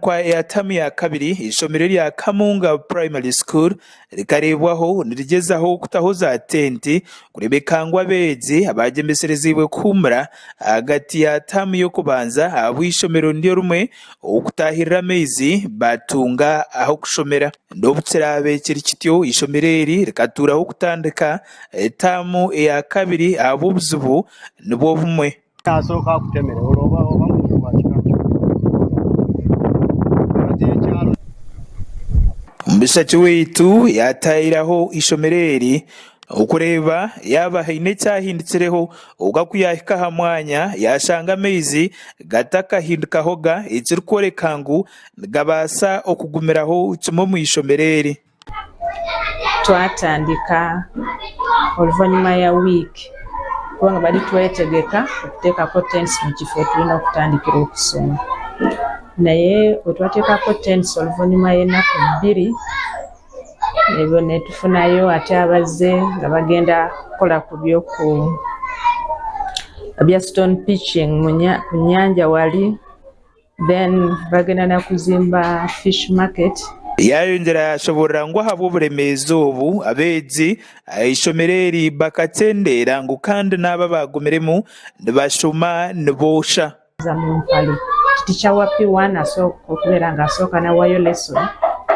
entandikwa ya taamu ya kabiri, eishomero erya Kamunga Primary School rikareebwaho nirigyezaho kutaho za tenti kureebeka ngu abeegi abagyemesereziibwe kuhuumura ahagati ya taamu y'okubanza ahabw'eishomero niryo rimwe okutaahirira amaizi baatunga ah'okushomera. N'obu kiraabe kiri kityo, eishomero eri rikatuuraho kutandika taamu eya kabiri ahabw'obuzibu nibwo bumwe. Asooka akutemere olwo oba oba muntu wa kika ki? Ati ekyalo. Omushaki waitu yaatahiraho eishomero eri okureeba yaaba haine ekyahindukireho kwonka ku yaahika aha mwanya yaashanga amaizi gatakahindukahoga ekirikworeka ngu nigabaasa okugumiraho kimwe omu ishomero eri. Twatandika oluvanyuma ya wiiki kubanga bari twetegeka okutekako tents mu kifo tulina okutandikira okusoma naye bwetwatekako tents oluvanyuma y'enaku bbiri ebyo netufunayo ate abazze nga bagenda kukola ku byoku bya stone pitching ku nyanja wali. Then bagenda na kuzimba fish market. Yaayongyera yaashoboorora ngu ahabw'oburemeezi obu, abeegi aha ishomero eri bakakyendeera ngu kandi n'abo abaagumiremu nibashoma niboosha. Za mu mpale. Teacher wa P1 asooka okubeera nga asooka nawayo lesson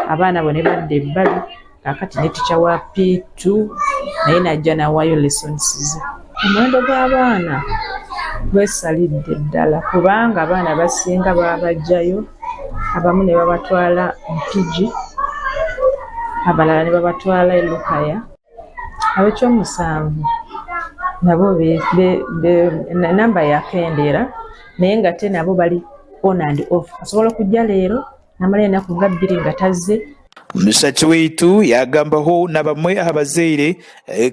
abaana bo nebadda ebbali. Kaakati ne teacher wa P2 naye najja nawayo lessons ze. Omuwendo gw'abaana gwesalidde ddala kubanga abaana abasinga babaggyayo abamu ne babatwala Mpigi abalala ne babatwala e Lukaya. Ab'ekyomusanvu nabo ennamba yakendeera naye ng'ate nabo bali on and off, asobola okujja leero n'amala enaku nga bbiri nga tazze. Omushaki waitu yaagambaho na bamwe aha bazaire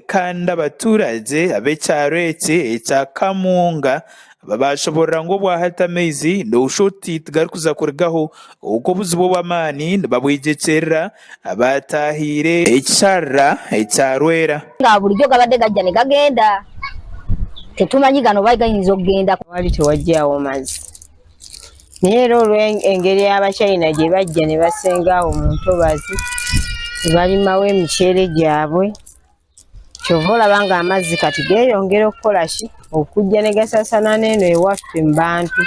kandi abaturagye ab'ekyaro eki ekya Kamunga baashoboorora ngu obwahati amaizi nooshusha oti tigarikuza kurugaho oku obuzibu obw'amaani nibabwegyekyerera abaataahiire ekisharara ekya Rwera. Nga bulijjo gabadde gajja ne gagenda, tetumanyi gano oba gayinza okugenda. Waali tewajjaawo mazzi. Naye era olw'engeri Abachina gye bajja ne basenga awo mu ntobazi ne balimawo emiceere gyabwe, ky'ova olaba ng'amazzi kati geeyongera okukola ki okujja ne gasaasaana n'eno ewaffe mu bantu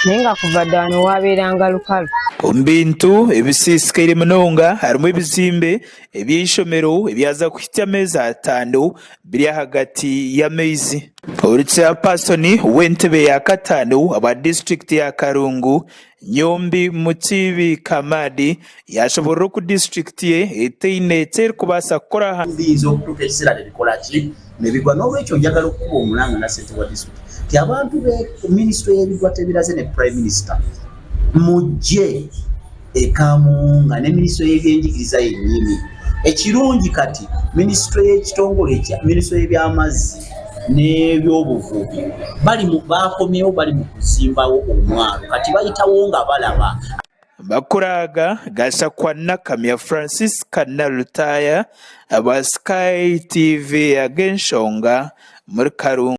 naye nga kuva dda wano waabeeranga lukalu. Omu bintu ebisiisikaire munonga harimu ebizimbe eby'eishomero ebyaza kuhitsya ameezi ataano biri ahagati y'amaizi. Ori Chairperson w'entebe ya kataano aba disiturikiti ya Kalungu, Nyombi Mukiibi Kamadi yashoborora oku disiturikiti ye etaine eki erikubaasa kukora aha. Biyinza okutuuka ekiseera nebikola ki? Nebigwa. N'olwekyo njagala okukuba omulanga nga ssentebe wa disitulikiti nti abantu be minisitule y'ebigwa tebiraze ne Prime Minister mujje e Kamuwunga ne minisitule y'ebyenjigiriza yennyini. Ekirungi kati minisitule y'ekitongole ekya minisitule y'ebyamazzi n'ebyobuvubi bali mu baakomyewo bali mu kuzimbawo omwalo kati bayitawo nga balaba. Amakuru aga gashakwa Nakamya Francisca Nalutaaya aba Sky TV ag'enshonga omuri Karungu.